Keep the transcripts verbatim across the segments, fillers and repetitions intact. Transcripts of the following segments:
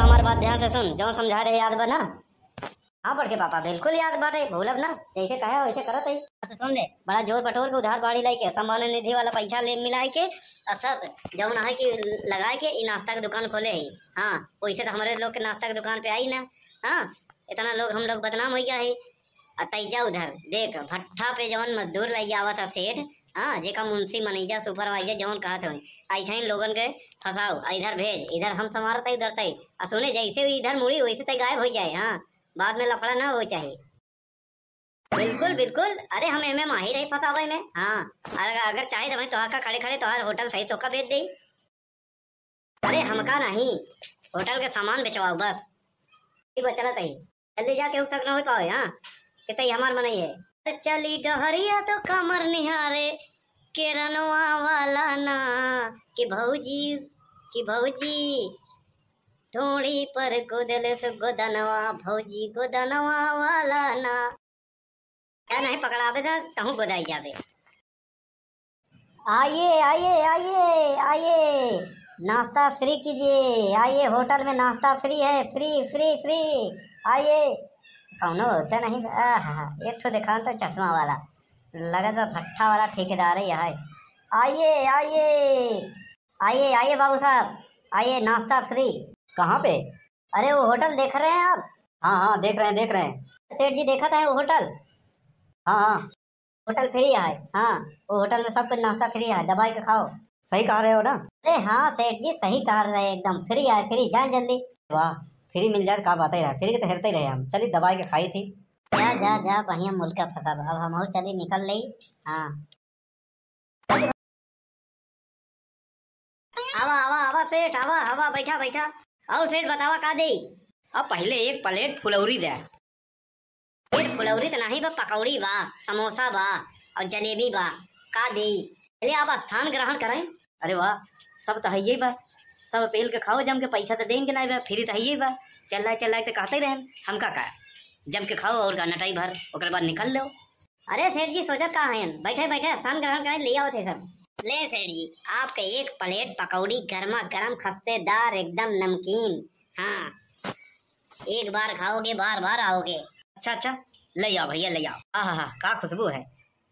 हमार बात ध्यान से सुन, जौन समझाए रहे याद बा ना? हाँ बड़के पापा, बिल्कुल याद बाटे, भूलब ना, जैसे कहे वैसे करत ही। अच्छा सुन ले, बड़ा जोर बटोर के उधार बाड़ी लाइके सम्मान निधि वाला पैसा ले मिलाए के, और सब जौन है कि लगाए के ई नाश्ता के दुकान खोले ही। हाँ, वैसे तो हमारे लोग के नाश्ता के दुकान पे आई ना। हाँ, इतना लोग, हम लोग बदनाम हो गया है। आ तैजा उधर देख, भट्ठा पे जौन मजदूर लइ आवत है सेठ, हाँ, जेका मुंशी, मैनेजर, सुपरवाइजर जौन कहत होई, ऐसे ही लोगन के फंसाओ, आ इधर भेज, इधर हम संभारत है, उधर तय। आ सुने, जैसे ही इधर मुड़ी वैसे तय गायब हो जाए। हाँ, बाद में लफड़ा ना हो चाहे। बिल्कुल बिल्कुल, अरे हम एमे माहिर है फंसावे में। हाँ, अगर, अगर चाहे तो मैं तोहा का खड़े खड़े तोहार होटल सही तोका बेच दे। अरे हमका नहीं, होटल के सामान बेचवाओ बस। ठीक बा, चलत ही। जल्दी जा, केहू शक न हो पावे, हाँ, कि तई हमार मनई है। चली डहरिया तो कमर निहारे, केरनवा वाला ना, कि भौजी, कि भौजी, ढोड़ी पर गोदले से गोदनवा, भौजी गोदनवा वाला ना। या नहीं पकड़ावे जा, तहूँ गोदाई जाबे। आइए, आइए, आइए, आइए, नाश्ता फ्री कीजिए, आइए, होटल में नाश्ता फ्री है, फ्री, फ्री, फ्री, आइए। कौनो होते नहीं, आहा, एक ठो देखा तो चश्मा वाला, लगत बा भट्ठा वाला ठेकेदार है यहाँ। आइए, आइए, आइए, आइए बाबू साहब, आइए, नाश्ता फ्री। कहाँ पे? अरे, वो होटल देख रहे हैं आप? हाँ, हाँ, देख रहे हैं, देख रहे हैं। सेठ जी, देखत है वो होटल? हाँ, हाँ। होटल फ्री है, हाँ, वो होटल में सब कुछ नाश्ता फ्री है, दबाई के खाओ। सही कह रहे हो ना? अरे हाँ सेठ जी, सही कह रहे हैं, एकदम फ्री है, फ्री, जाए जल्दी। वाह, फ्री मिल जाए तो का बात ही रहा, फ्री के तो हेरते ही रहे हम। चलिए, दबाई के खाई थी। जा, जा, जा, बढ़िया मुल्का फंसा बा। अब हम चली, निकल ले। हाँ। आवा, आवा, आवा सेठ, आवा, आवा, बैठा, बैठा। और सेठ, बतावा का देई? अब पहले एक प्लेट फुलौरी दे। सेठ, फुलौरी तो नहीं बा, पकौड़ी बा, समोसा बा और जलेबी बा, का देई? पहले आप स्थान ग्रहण करें। अरे वाह, सब तो हइये बा, सब पेल के खाओ जम के, पैसा तो देंगे ना बा, फ्री तो हइये बा। चल रहा है, चल रहा है तो कहते ही रहें, हमका का, जम के खाओ और का, नटाई भर, ओकर बाद निकल लो। अरे सेठ जी, सोचत का हैं? बैठे बैठे स्थान ग्रहण करें, ले आओ थे सब। ले सेठ जी, आपके एक प्लेट पकौड़ी, गर्मा गर्म, खस्तेदार, एकदम नमकीन। हाँ, एक बार खाओगे, बार बार आओगे। अच्छा अच्छा, ले आओ भैया, ले आओ। आहा हा, का खुशबू है।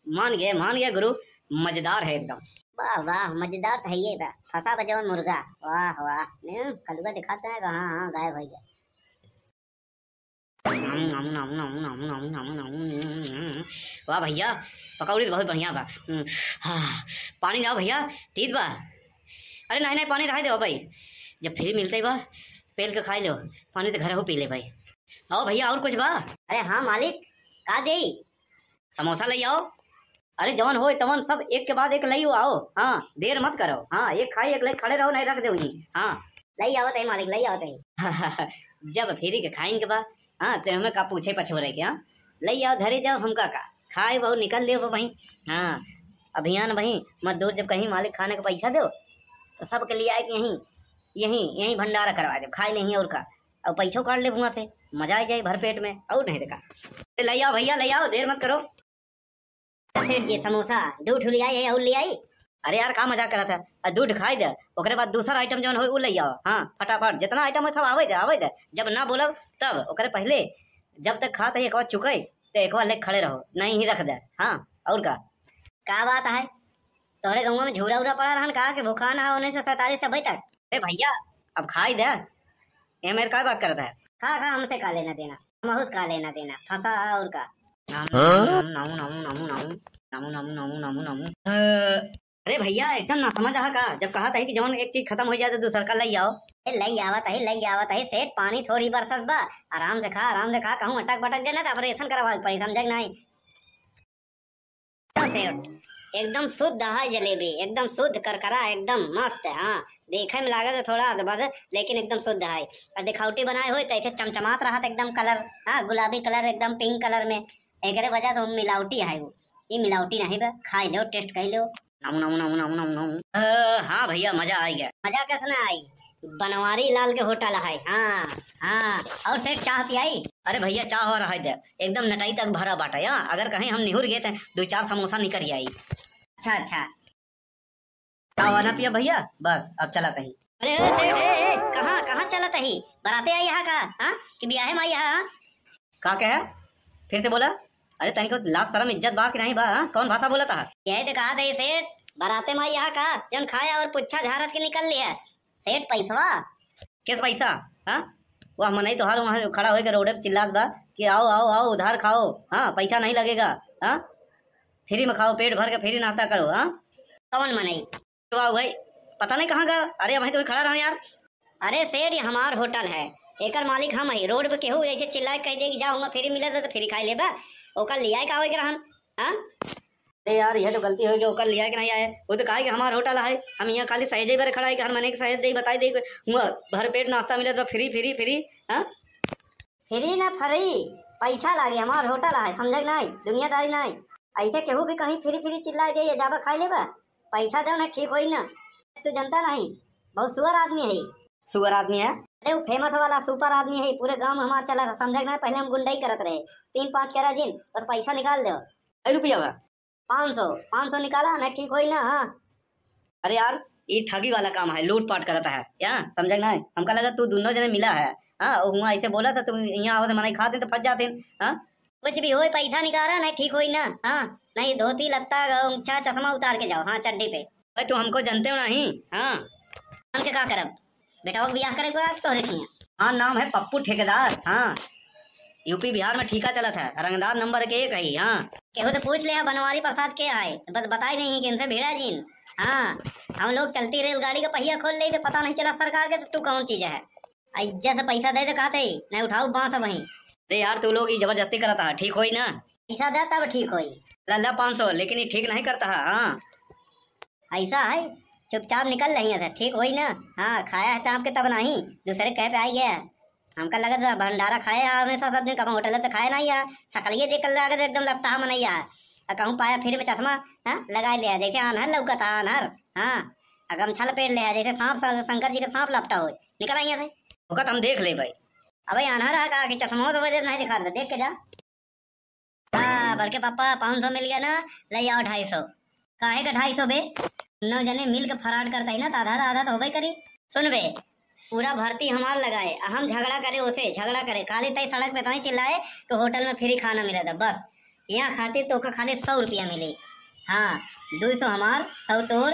मान गए, मान गए गुरु, मजेदार है एकदम। वाह वाह, मजेदार तो है ये बा। फंसा बा जवन मुर्गा। वाह वाह। हम्म, कलुआ दिखाते हैं, हाँ हाँ, गायब हो गया। वाह भैया, पकौड़ी तो बहुत बढ़िया बा। हम्म, हाँ, पानी लाओ भैया, तीत बा। अरे नहीं नहीं, पानी रहे दे भाई, जब फ्री मिलते ही बा, पेल के खाई लो, पानी तो घर हो पी ले भाई। आओ भैया, और कुछ बा? अरे हाँ मालिक, का देई? समोसा ले आओ। अरे जवन होए तवन सब एक के बाद एक लई आओ। हाँ, देर मत करो। हाँ, एक खाई एक लई खड़े रहो, नहीं रख दे उन्हीं। हाँ। लई आवत है मालिक, लई आवत है। जब फ्री के खाइन के बा, हाँ, ते हमें का पूछे पछोरे के, हाँ? लई आओ, धरे जाओ, हमका का? खाए बहु निकल ले वहीं। हाँ, अभियान वहीं, मजदूर जब कहीं मालिक खाने का पैसा दो, तो सबके लिए आए कि यहीं, यहीं, यहीं भंडारा करवा दो, खाए नहीं और का। और पैसो काट ले वहाँ से, मजा आ जाए भर पेट में, और नहीं तो का। ए, ले आओ भैया, ले आओ, देर मत करो। सेठ जी, समोसा दो ठो ले आई है, और ले आई? अरे यार, का मजाक करत है? आ, दो ठो खाई दे, ओकरे बाद दूसरा आइटम जौन होई, उ ले आओ। हाँ, फटाफट, जितना आइटम होई, सब आवे दे, आवे दे। जब ना बोलब, तब ओकरे पहले, जब तक खात है, एक बार चुकाई, तो एक बार ले खड़े रहो, नहीं ही रख दे। हाँ, और का? का बात है? तोहरे गौवा में झूरा उरा पड़ा रहन का, कि भुखान है उन्नीस सौ सैंतालीस से अभी तक? ए भैया, अब खाई दे, ए मेरे का बात करता है? खा, खा, हमसे का लेना देना, हमहू से का लेना देना, फंसा और का। नामू, हाँ? नामू, नामू, नामू, नामू, नामू, नामू, नामू, नामू, नामू। अ, अरे भैया, एकदम ना समझ आहा का? जब कहा था कि जौन एक चीज खत्म हो जाए तो दूसर का लई आओ। ए, लई आवत है, लई आवत है, सेठ, पानी थोड़ी बरसत बा, आराम से खा, आराम से खा, कहूँ अटक बटक जाए ना तो ऑपरेशन करवावे के पड़ी, समझे कि नहीं? सेठ, एकदम शुद्ध है जलेबी, एकदम शुद्ध करकरा, एकदम मस्त है। हाँ, देखे में लागत है थोड़ा अदबद, लेकिन एकदम शुद्ध है। और दिखावटी बनाए होए तो ऐसे चमचमात रहत एकदम कलर, हाँ, गुलाबी कलर, एकदम पिंक कलर में। एकरे वजह से वो मिलावटी है, वो, ये मिलावटी नहीं बा। खाई लो, टेस्ट कर लो। नमू, नमू, नमू, नमू, नमू, नमू। अ, हाँ भैया, मजा आ गया। मजा कैसे ना आई? बनवारी लाल के होटल है। हाँ, हाँ। और सेठ, चाह पियाई? अरे भैया, चाह हो रहा है दे, एकदम नटाई तक भरा बाटा है। हाँ, अगर कहीं हम निहुर गए तो दो चार समोसा निकल आई। अच्छा, अच्छा। चाह वाना पिया भैया, बस अब चला तही। अरे, अरे, सेठ, ए, ए, कहाँ, कहाँ चलत ही, बराते आई यहाँ का, हाँ? कि बियाहे में आई यहाँ, हाँ? का कहे? फिर से बोला। अरे तनिको लाज शरम इज्जत बा कि नहीं बा, हाँ? कौन भाषा बोलत हा? यही तो कहा था ये सेठ, बराते में आई यहाँ का, जौन खाया और पुच्छा झारत के निकल लिया। सेठ पैसवा? किस पैसा? हाँ? वह मनई तोहार वहाँ खड़ा होके रोडे पे चिल्लात बा कि आओ, आओ, आओ, उधार खाओ, हाँ, पैसा नहीं लगेगा, हाँ, फ्री में खाओ, पेट भर के फ्री नाश्ता करो, हाँ। कौन मनई? तो वही पता नहीं कहाँ का। अरे वहीं तो वहीं खड़ा रहा यार। अरे सेठ, ये हमार होटल है, एकर मालिक हम ही। रोड पे केहू ऐसे चिल्लाए कह दे कि जा हुआ फ्री मिले तो फ्री खाई लेबा, ओकर लियाए का आवे के रहन, हाँ? अरे यार, यह तो गलती हो गई, ओकर लिया के नहीं आए। वो तो कहे कि हमार होटल है, हम यहाँ खाली सहेजे भर खड़ा है कि हर महीने के सहेज दे, बताई दे, हुआ भर पेट नाश्ता मिलत बा, फ्री, फ्री, फ्री, हाँ? फ्री ना फ्री, पैसा लागे, हमार होटल है, समझे कि नहीं? दुनियादारी नहीं। ऐसे केहू भी कहीं फ्री फ्री चिल्लाए दे, ये जाबा खाई लेबा, पैसा दो ना, ठीक होई ना। तू जनता नहीं, बहुत सुअर आदमी है। सुअर आदमी है? अरे वो फेमस वाला सुपर आदमी है, पूरे गांव में हमार चला था, समझे कि नहीं? पहले हम गुंडई करत रहे, तीन पाँच करा जिन, बस पैसा निकाल दो। कई रुपया बा? पाँच सौ, पाँच सौ निकाला, नहीं ठीक होई ना, हाँ। अरे यार, ये ठगी वाला काम है, लूटपाट करता है, या समझे ना? हमका लगा तू दोनों जने मिला है, हाँ, और हुआ ऐसे बोला था, तू यहाँ आवत मनई खाते तो फंस जाते, हाँ। कुछ भी होए, पैसा निकाला, नहीं ठीक होई ना, हाँ, नहीं धोती लत्ता, गमछा, चश्मा उतार के जाओ, हाँ, चड्डी पे। भाई, तू हमको जानते हो नहीं, हाँ। हमके का करब? बेटवा के बियाह करे के बाद तोहरे खिया। हाँ, नाम है पप्पू ठेकेदार। हाँ, यूपी बिहार में ठीका चलत है, रंगदार नंबर के एक है। हाँ, केहू तो पूछ ले, बनवारी प्रसाद के आए, बस बताई नहीं कि इनसे भिड़ा जिन। हाँ, हम लोग चलती रेलगाड़ी का पहिया खोल ले तो पता नहीं चला सरकार के, तो तू कौन चीज है? इज्जत से पैसा दे दे कहते ही, नहीं उठाऊ बांस वहीं। अरे यार, तू लोग ये जबरदस्ती करता है, ठीक होई ना? पैसा दे तब ठीक होई। ला, ला पाँच सौ, लेकिन ये ठीक नहीं करता है। हाँ, ऐसा है, चुपचाप निकल रही है, ठीक होई ना? हाँ, खाया है चाप के तब नहीं, दूसरे कहे पे आई गया। हमका लगत बा भंडारा खाए है हमेशा सब दिन, कब होटल तो खाए नहीं है। सकलिए देख कर लगत एकदम लगता है मनैया। आ कहूँ पाया फिर में चश्मा, हाँ, लगाए लिया, जैसे आन्हर लौकत है, आन्हर। हाँ, आ गमछा लपेट ले है, जैसे सांप, शं-, शंकर जी के सांप लपटा हो। निकल आई यहाँ से। ओका तो हम देख ले भाई। अबे आन्हर है का कि चश्मा तो वजह नहीं दिखा दे, देख के जा। हाँ, बड़के पापा, पाँच सौ मिल गया ना, ले आओ ढाई सौ। काहे का ढाई सौ बे? नौ जने मिल के फराड करता ही ना, तो आधा आधा तो होबे करी। सुन बे, पूरा भर्ती हमार लगाए, आ हम झगड़ा करे ओसे, झगड़ा करे। खाली तई सड़क पे तई चिल्लाए कि होटल में फ्री खाना मिला था, बस। यहाँ खातिर तो ओका खाली सौ रुपया मिली। हाँ, दो सौ हमार, सौ तोर,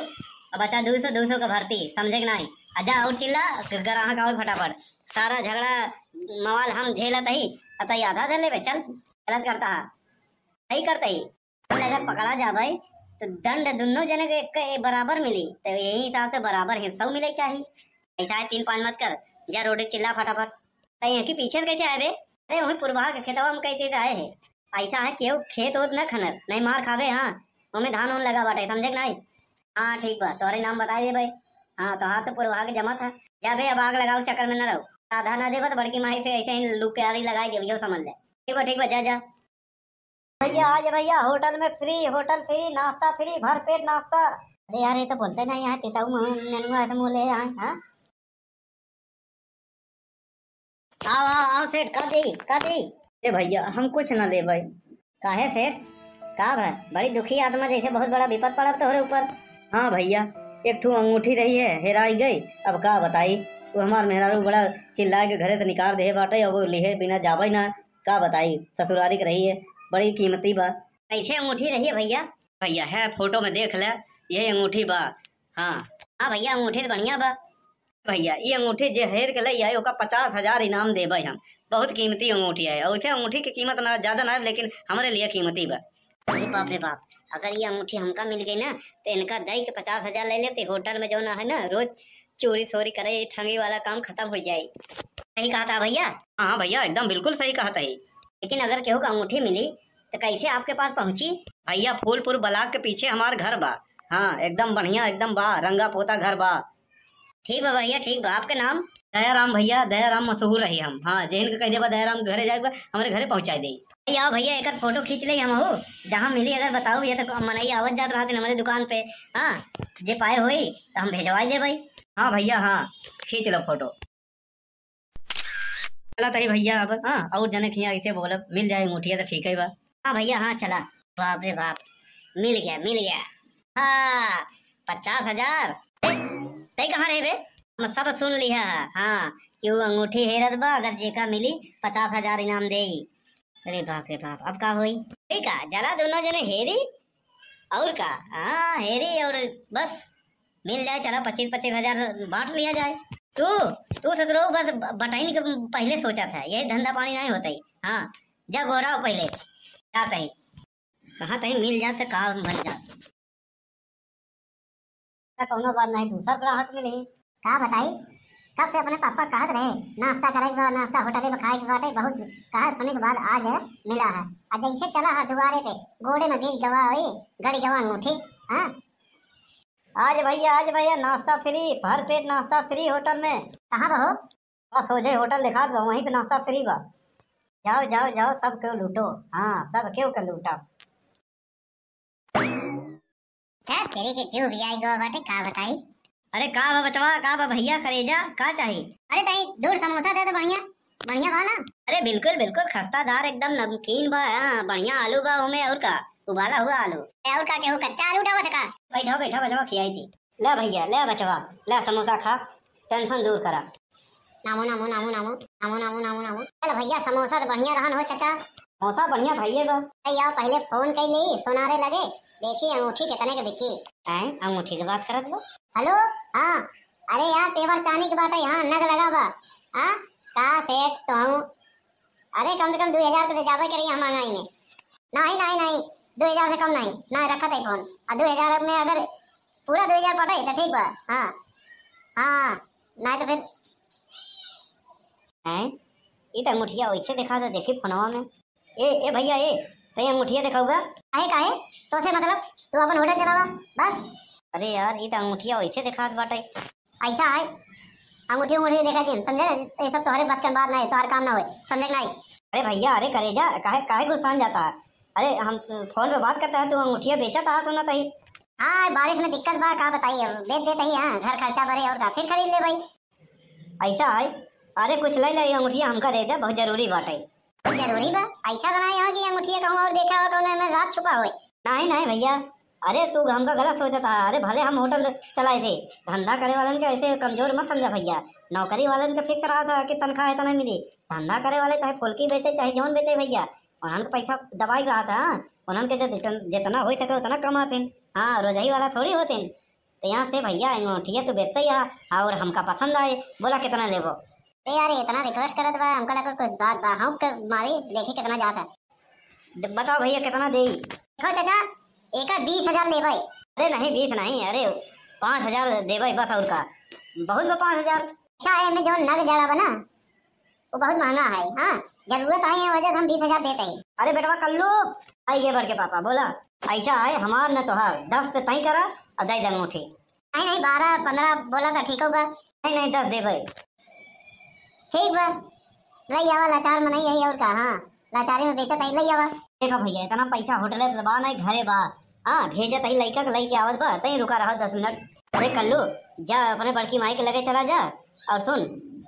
अब बचा दो सौ, दो सौ का भर्ती, समझे कि नहीं? आ जा और चिल्ला, ग्राहक आवे फटाफट। सारा झगड़ा मवाल हम झेलत ही, अब तई आधा धर लेबे, चल, गलत करता है। सही करते ही। अगर पकड़ा जाबे, तो दंड दुनो जने के एक, एक बराबर मिली, तो यही हिसाब से बराबर हिस्सा मिले चाहिए। ऐसा है, तीन पाँच मत कर, जा रोड चिल्ला फटाफट। तो यहाँ की पीछे से कैसे आए बे? अरे, वही पुरबहा के खेतवा में कहते तो आए हैं। ऐसा है, केहू खेत ओत न खनर, नहीं मार खाबे। हाँ, ओमे धान ओन लगा बाटे, समझे कि नहीं? हाँ, ठीक बा, तोरे नाम बताई दे भाई। हाँ, तोहार तो पुरबहा के जमा था। जा बे, अब आग लगाओ के चक्कर में न रहो। आधा ना देबा तो बड़की माई से ऐसे ही लुक के आरी लगाई देबो, समझ ले। ठीक बा, ठीक बा, जा, जा। भैया, आज भैया होटल में फ्री, होटल फ्री, नाश्ता फ्री, भर पेट नाश्ता। अरे यार, ये तो बोलते नहीं है, तिताऊ मुँह, नेनुआ ऐसे मुँह ले आए, हाँ? आओ, आओ, आओ सेठ, का दी, का दी? ए भैया, हम कुछ ना लेबै। काहे सेठ? का भा? बड़ी दुखी आत्मा, जैसे बहुत बड़ा विपद पड़ब तोहरे ऊपर। हाँ भैया, एक ठो अंगूठी रही है, हेराई गई। अब का बताई, वो हमार मेहरारू बड़ा चिल्लाए के घरे से निकाल देहे बाटे, अब वो लिहे बिना जाबै ना। का बताई, ससुरारी के रही है, बड़ी कीमती बा। कैसे अंगूठी रही है भैया? भैया है, फोटो में देख ले, यही अंगूठी बा। हाँ। हाँ भैया, अंगूठी तो बढ़िया बा। भैया, ई अंगूठी जे हेर के लई आई, ओका पचास हजार इनाम देबै हम। बहुत कीमती अंगूठी है। और इसे अंगूठी की कीमत ना, ज्यादा ना है, लेकिन हमरे लिए कीमती बा। अरे बाप रे बाप, अगर ये अंगूठी हमका मिल गई ना, तो इनका दई के पचास हजार ले लेते। होटल में जो ना है ना, रोज चोरी सोरी करे, ये ठगी वाला काम खत्म हो जाए। सही कहा था भैया? हाँ, हाँ भैया, एकदम बिल्कुल सही कहा था ही। लेकिन अगर केहू का अंगूठी मिली, तो कैसे आपके पास पहुँची? भैया, फूलपुर ब्लॉक के पीछे हमार घर बा। हाँ, एकदम बढ़िया, एकदम बा, रंगा पोता घर बा। ठीक बा भैया, ठीक बा। आपके नाम? दयाराम भैया, दयाराम मशहूर रही हम। हाँ, जेहन के कह देबा दयाराम के घरे जाए बा, हमरे घरे पहुँचाई दे। भैया, आओ भैया, एकर फोटो खींच ले हम हो। जहाँ मिली अगर बताओ, ये तो मनई आवत जात रहते हमारे दुकान पे। हाँ, जे पाए होई तो हम भेजवाई दे भाई। हाँ भैया, हाँ, खींच लो फोटो। चला तही भैया अब, हाँ, और जने खिया ऐसे बोलब, मिल जाए अंगूठिया तो ठीक है बा। हाँ भैया, हाँ, चला। बाप रे बाप, मिल गया, मिल गया। हाँ, पचास हजार। ए, तई कहाँ रहे बे? हम सब सुन लिया है। हाँ, कि उ अंगूठी हेरत बा, अगर जेका मिली पचास हजार इनाम देई। अरे बाप रे बाप, अब का होई? ठीक है, चला दोनों जने हेरी, और का? हाँ, हेरी और बस, मिल जाए, चला पच्चीस पच्चीस हजार बांट लिया जाए। तू, तू ससुरो बस ब-, बटाइन के पहले सोचा था, यही धंधा पानी नहीं होता ही। हाँ, जा गोहराओ पहले, जात ही। कहाँ तहीं मिल जात, का बन जात। त कौनो बात नहीं, दूसर ग्राहक मिली। का बताई, कब से अपने पापा कहत रहे, नाश्ता करे के बा, नाश्ता होटले पे खाए के बाटे, बहुत कहा सुने के बाद आज मिला है। आ जैसे चला है दुआरे पे, गोड़े में गिर गवा होई, गड़ गवा अंगूठी। हाँ, आज भैया, आज भैया नाश्ता फ्री, भर पेट नाश्ता फ्री होटल में। कहाँ बा हो? बस सोझे होटल देखात बा, वहीं पे नाश्ता फ्री बा। जाओ, जाओ, जाओ, सब केहू लूटो। हाँ, सब केहू के लूटा। का तेरे के जीव भी आई गो बाटे, का बताई? अरे का बा बचवा, का बा भैया करेजा, का चाही? अरे तई दूर समोसा दे दे बढ़िया, बढ़िया वाला। अरे बिल्कुल, बिल्कुल खस्तादार, एकदम नमकीन बा, हाँ, बढ़िया आलू बा ओमे, और का, उबाला हुआ आलू। ए, और का केहू कच्चा आलू डावत है का? बैठा, बैठा बचवा, खियाई थी। ले भैया, ले बचवा, ले समोसा खा, tension दूर करा। नामो, नामो, नामो, नामो। चल भैया, समोसा तो बढ़िया रहन हो चाचा। समोसा बढ़िया भैया बा। ए, यार पहले फोन कर ली सोनारे लगे, देखी अंगूठी कितने के बिकी। हैं, अंगूठी के बात करत बा? हेलो, हाँ, अरे यार पेवर चानी के बाटे, हाँ, नग लगा बा। हाँ, का सेठ तू? अरे कम से कम दो हजार के दे जाबे करी हम महंगाई में। नहीं, नहीं, नहीं, दो हजार से कम नहीं, ना रखत है फोन। आ दो हजार में अगर पूरा दो हजार पटे तो ठीक बा। हाँ, हाँ, नहीं तो फिर। हैं? ई त अंगूठिया वैसे देखा था, देखी फोनवा में। ए, ए भैया, ए, तई अंगूठिया देखाऊगा? काहे, काहे? तो से मतलब, तू अपन होटल चलावा, बस। अरे यार, ई त अंगूठिया वैसे देखात बाटे। ऐसा है, अंगूठी उंगूठी देखा जिन, समझे? ये सब तोहरे बस के बात नहीं, तोहर काम ना होए, समझे कि नहीं? अरे भैया, अरे करेजा, काहे, काहे गुस्सान जाता है? अरे हम स-, फोन पे बात करता है, तू अंगूठिया बेचा था, सुना तही। हाँ, बारिश में दिक्कत बा, का बताई, अब बेच देते ही, हाँ, घर खर्चा भरे और का, फिर खरीद ले भाई। ऐसा है, अरे कुछ ले ले, अंगूठिया हमका दे दे, बहुत जरूरी बाटे। जरूरी बा? ऐसा बनाए हो कि अंगूठिया कहूँ और देखा हो, कौनो एमे राज छुपा होए। नहीं, नहीं भैया, अरे तू हमका गलत सोचत हा। अरे भले हम होटल चलाए थे, धंधा करे वालन के ऐसे कमजोर मत समझा भैया। नौकरी वालन के फिक्स रहा था कि तनख्वाह इतना मिली। धंधा करे वाले चाहे फुल्की बेचे, चाहे जौन बेचे भैया, उन्हन के पैसा दबाई रहा था। हाँ, उन्हन के जि-, जितना, जितना हो सके उतना कमातिन। हाँ, रोजही वाला थोड़ी होतिन। तो यहाँ से भैया अंगूठिया तो बेचते ही है और हमका पसंद आए, बोला कितना लेबो? ए यार, इतना रिक्वेस्ट करत बा, हमका लगा कुछ बात बा, हम के मारी देखी कितना जात है। द-, बताओ भैया कितना देई? देखो चाचा, एका बीस हजार लेबै। अरे नहीं, बीस नहीं, अरे पाँच हजार देबै बस, और का, बहुत बा पाँच हजार। अच्छा, एमे जौन नग जड़ा बा ना, वो बहुत महंगा है। हाँ, जरूरत है, ये वजह से हम बीस हजार देते हैं। अरे बेटवा कल्लू, आई गे बड़के पापा, बोला, ऐसा है, हमार न तोहार, दस पे तय करा और दे दे अंगूठी। नहीं, नहीं, बारह, पन्द्रह बोला था, ठीक होगा। नहीं, नहीं, दस देबै। ठीक बा, ले आवा, लाचार मनई है और का, हाँ, लाचारी में बेचत है, ले आवा। देखा भैया, इतना पैसा होटले पे बा नहीं, घरे बा, हाँ, भेजत ही लइका के, लइके आवत बा, तई रुका रहा दस मिनट। अरे कल्लू, जा अपने बड़की माई के लगे चला जा, और सुन,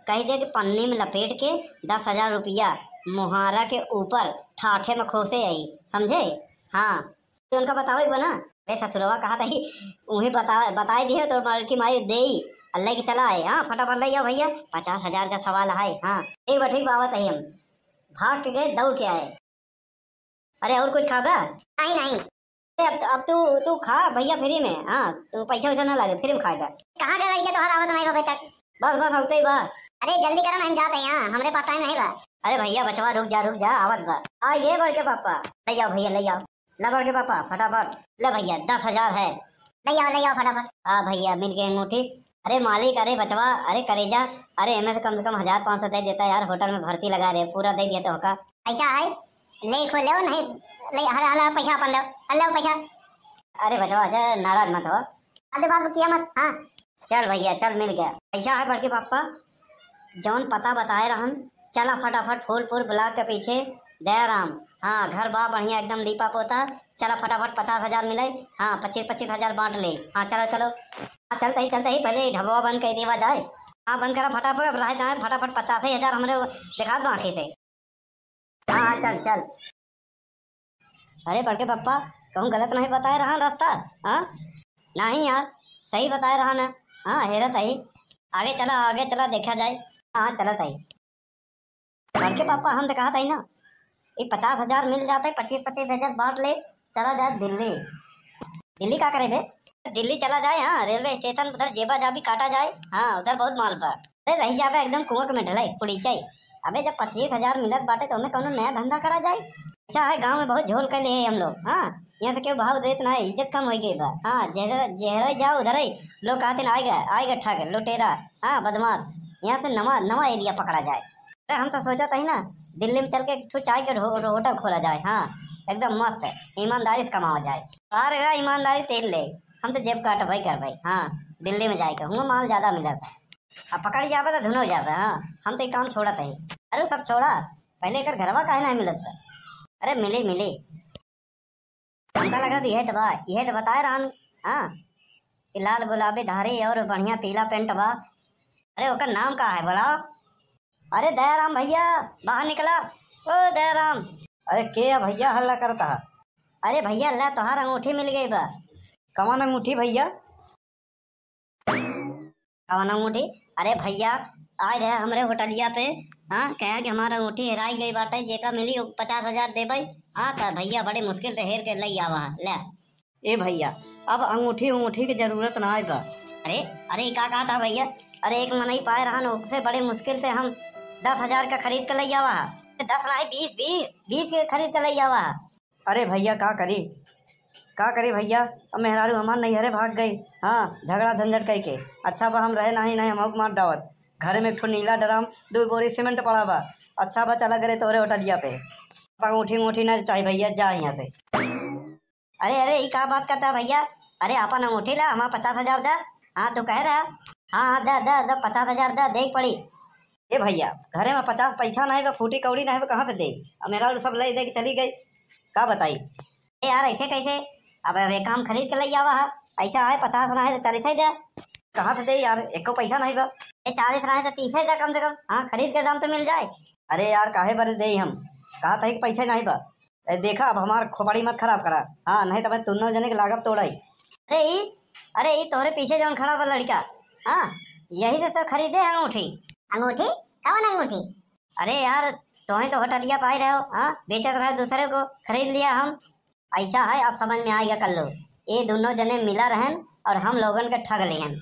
कह दे कि पन्नी में लपेट के दस हजार रुपया मुहारा के ऊपर ठाठे में खोसे आई, समझे? हाँ, तो उनका बतावे के बा ना, बे ससुरवा कहा तही, उहे बता, बताए दिए तो बड़की माई देई, और लेके चला आए। हाँ, फटाफट ले जाओ भैया, पचास हजार का सवाल है। हाँ, ठीक बा, ठीक बा, आवत ही हम, भाग के गए, दौड़ के आए। अरे और कुछ खाबा? नहीं, नहीं। अरे अब, अब तू, तू खा भैया फ्री में। हाँ, तू पैसा वैसा ना लागे, फ्री में खाएगा। कहाँ गए लड़के तोहरा आवत नहीं अबे तक? बस, बस, होते ही बस। अरे जल्दी करा ना, हम जाते हैं, हाँ, हमरे पास टाइम नहीं बा। अरे भैया बचवा, रुक जा, रुक जा, आवत बा। आ ये बड़के पापा, ले जाओ भैया, ले जाओ। ले बड़के पापा, फटाफट। ले भैया, दस हजार है। ले आओ, ले आओ फटाफट। हाँ भैया, मिल गए अंगूठी। अरे मालिक, अरे बचवा, अरे करेजा, अरे एमे से कम से कम हजार पाँच सौ दे देता यार, होटल में भर्ती लगा रहे, पूरा दे दिया तो होका। ऐसा है, ले खो ले, नहीं, ले, हला, हला, पैसा अपन ले, हला, पैसा। अरे बचवा, अच्छा, नाराज मत हो। फालतू बात किया मत, हाँ। चल भैया, चल, मिल गया। ऐसा है बड़के पापा, जौन पता बताए रहन, चला फटाफट फूलपुर ब्लॉक के पीछे दयाराम। हाँ, घर बा बढ़िया एकदम लीपा पोता। चला फटाफट पचास हजार मिले। हाँ, पच्चीस पच्चीस हजार बांट ले। हाँ, चलो, चलो। हाँ, चलते ही, चलते ही पहले ढबवा बंद कर देवा जाए। हाँ, बंद करा फटाफट, अब रहे जाए फटाफट, पचास ही हजार हमरे देखात बा आँखी से। हाँ, हाँ, चल, चल। अरे बड़के पप्पा, कहूँ गलत नहीं बताए रहा रास्ता? हाँ, नहीं यार, सही बताए रहा ना। हाँ, हेरत ही। आगे चला, आगे चला, देखा जाए। हाँ, चलत है। बड़के पापा, हम तो कहत हई ना, ई पचास हजार मिल जाते, पच्चीस पच्चीस हजार बांट ले, चला जाए दिल्ली। दिल्ली का करे बे? दिल्ली चला जाए, हाँ, रेलवे स्टेशन उधर जेबा जाबी काटा जाए, हाँ, उधर बहुत माल बा। अरे रही जाबे एकदम कुआं में ढलाई, कुड़ीचई। अबे जब पच्चीस हजार मिलत बाटे तो ओमे कौनो नया धंधा करा जाए। अच्छा है, गाँव में बहुत झोल कर लिए हम लोग, हाँ, यहाँ से केहू भाव देत ना है, इज्जत कम हो गई बा, हाँ, जेहरे, जेहरे जाओ उधरे, लोग कहते ना, आएगा, आएगा ठग, लुटेरा, हाँ, बदमाश, यहाँ से नवा, नवा एरिया पकड़ा जाए। अरे हम तो सोचत हई ना, दिल्ली में चल के एक ठो चाय के हो-, होटल खोला जाए। हाँ, एकदम मस्त, ईमानदारी से कमावा जाए। अरे ईमानदारी तेल ले, हम तो जेब काटबे करबे। हाँ, दिल्ली में जाए के हुआ माल ज्यादा मिलत है। अब पकड़ जाबे तो धुनो जाबे। हाँ, हम तो ये काम छोड़त हई। अरे सब छोड़ा, पहले एकर घरवा काहे नहीं मिलत बा? अरे मिली, मिली। हमका लगत इहे त बा, इहे त बताए रहन, हाँ, कि लाल गुलाबी धारी और बढ़िया पीला पेंट बा। अरे ओकर नाम का है बड़ा? अरे दयाराम भैया, बाहर निकला। ओ दयाराम। अरे के है भैया हल्ला करता है? अरे भैया ला तोहार अंगूठी मिल गई बा। कवन अंगूठी भैया? कवन अंगूठी? अरे भैया, आए रहे हमरे होटलिया पे, हाँ, कहे कि हमार अंगूठी हेराई गई बाटे, जेका मिली उ पचास हजार देबै। हाँ, त भैया बड़े मुश्किल से हेर के लई आवा है, ले। ए भैया, अब अंगूठी उंगूठी के जरूरत ना बा। अरे, अरे, ई का कहत है भैया? अरे, एक मनई पाए रहन, ओकसे बड़े मुश्किल से हम दस हजार का खरीद के लई आवा है। दस नाहीं, बीस, बीस, बीस के खरीद के लई आवा है। अरे भैया, का करी, का करी भैया, अब मेहरारू हमार नैहरे भाग गई। हाँ, झगड़ा झंझट कई के। अच्छा बा हम रहे नाहीं, नाहीं हमहू के मार डावत। घरे में एक ठो नीला ड्राम, दो बोरी सीमेंट पड़ा बा। अच्छा बा चला गए तोहरे होटलिया पे। अब अंगूठी अंगूठी ना चाही भैया, जा यहाँ से। अरे, अरे, ई का बात करता है भैया? अरे, अपन अंगूठी ला, हमार पचास हजार दा। हाँ, तू कहे रहा। हाँ, हाँ, दा, दा, दा, पचास हजार दा, देख पड़ी। ए भैया, घरे में पचास पैसा नहीं बा, फूटी कौड़ी नहीं बा, कहाँ से दे? अब मेहरारू सब ले दे के चली गई, का बताई? ए यार, ऐसे कैसे? अब, अब एक काम खरीद के ले आवा है, ऐसा है पचास नहीं तो चालीस ही दे। कहाँ से दे यार, एको पैसा नहीं बा। ए, चालीस नहीं तो तीस ही दे कम से कम। हाँ, खरीद के दाम तो मिल जाए। अरे यार, काहे बरे दे हम? कहा था कि पैसा नहीं बा। ए, देखा, अब हमार खोपड़ी मत खराब करा। हाँ, नहीं तो मैं तुन्नो जने के लागब तोड़ाई। अरे ई, अरे ई तोहरे पीछे जौन खड़ा बा लड़का, हाँ, यही से तो खरीदे है अंगूठी। अंगूठी? कौन अंगूठी? अरे यार, तोहे तो होटलिया पाई रहे हो, हाँ, बेचत रहे दूसरे को, खरीद लिया हम। ऐसा है, अब समझ में आएगा कल्लू, ये दोनों जने मिला रहन और हम लोगन के ठग लेहन।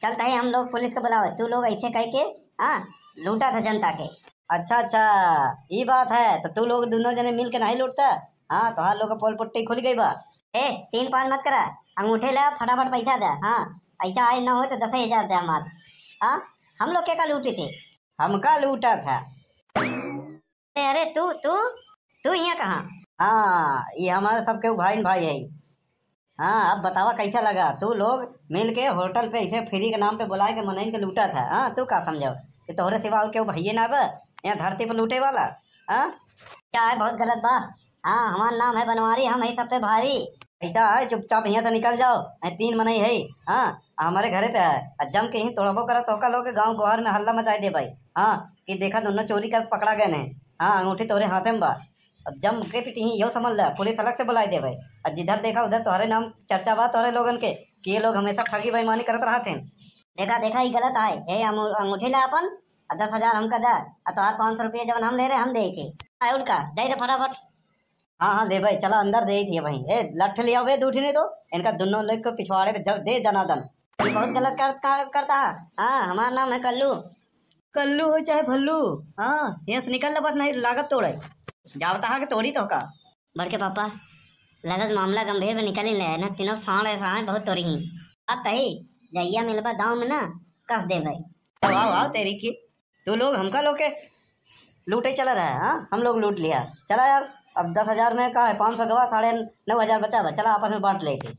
चलता है हम लोग पुलिस के बुलावे, तू लोग ऐसे कह के, हाँ, लूटा था जनता के। अच्छा, अच्छा, ई बात है, तो तू लोग दोनों जने मिल के नहीं लूटता? हाँ, तोहार लोग के पोल पुट्टी खुल गई बा। ए, तीन पाँच मत करा, अंगूठे ले, फटाफट पैसा दे। हाँ, ऐसा आए ना हो तो दस हजार दे हमार। हाँ, हम लोग के का लूटी थे? हमका लूटा था। अरे, अरे, तू, तू, तू यहाँ कहाँ? हाँ, ये हमारे सबके भाई न भाई है। हाँ, अब बतावा कैसा लगा? तू लोग मिल के होटल पे इसे फ्री के नाम पे बुलाए के मनइन के लूटा था। हाँ, तू का समझो कि तोहरे सिवा और केहू भइये ना बा यहाँ धरती पे लूटे वाला? हाँ? क्या है, बहुत गलत बा। हाँ, हमार नाम है बनवारी, हम है सब पे भारी। ऐसा है, चुपचाप यहाँ से निकल जाओ, यहाँ तीन मनई है। हाँ, हमारे घरे पे है, आ जम के ही तोड़बो करा तो का लोग गाँव गुहार में हल्ला मचाई दे भाई। हाँ, कि देखा दोनों चोरी कर पकड़ा गए हैं। हाँ, अंगूठी तोरे हाथे में बा। अब जम के पिटी ही, यो समझ ले, पुलिस अलग से बुलाई देवे। और जिधर देखा उधर तोहरे नाम चर्चा बा तोहरे लोगन के, कि ये लोग हमेशा ठगी बेईमानी करत रहत हैं। देखा, देखा, ई गलत आए। ए, अंगू-, अंगूठी ला अपन, आ दस हजार हमका दे, आ तोहार पाँच सौ रुपया जवन हम ले रहे, हम दे थे। आ, उठ का, दे दे फटाफट। हाँ, हाँ, देबे, चला अंदर दे थे भाई। ए, लठ ले आओ बे, दू ठे नहीं तो, इनका दोनों लोग को पिछवाड़े पे जब दे दनादन। ये बहुत गलत कर, कर, करता है। हाँ, हमारा नाम है कल्लू। कल्लू हो चाहे भल्लू, हाँ, यहाँ से निकल ले, बस नहीं लागत तोड़े। जावता है कि तोड़ी तो का? बड़के पापा, लगत मामला गंभीर में निकल ही ले, ना तीनों साँड़ ऐसा है, बहुत तोड़ी ही। अब तही, जहिया मिलबा दाँव में ना, कस देबे। वाह, वाह, तेरी की। तू लोग हमका लोग के लूटे चला रहा है, हाँ? हम लोग लूट लिया। चला यार, अब दस हजार में का है, पाँच सौ गवा, साढ़े नौ हजार बचा बा। चला आपस में बाँट लेते।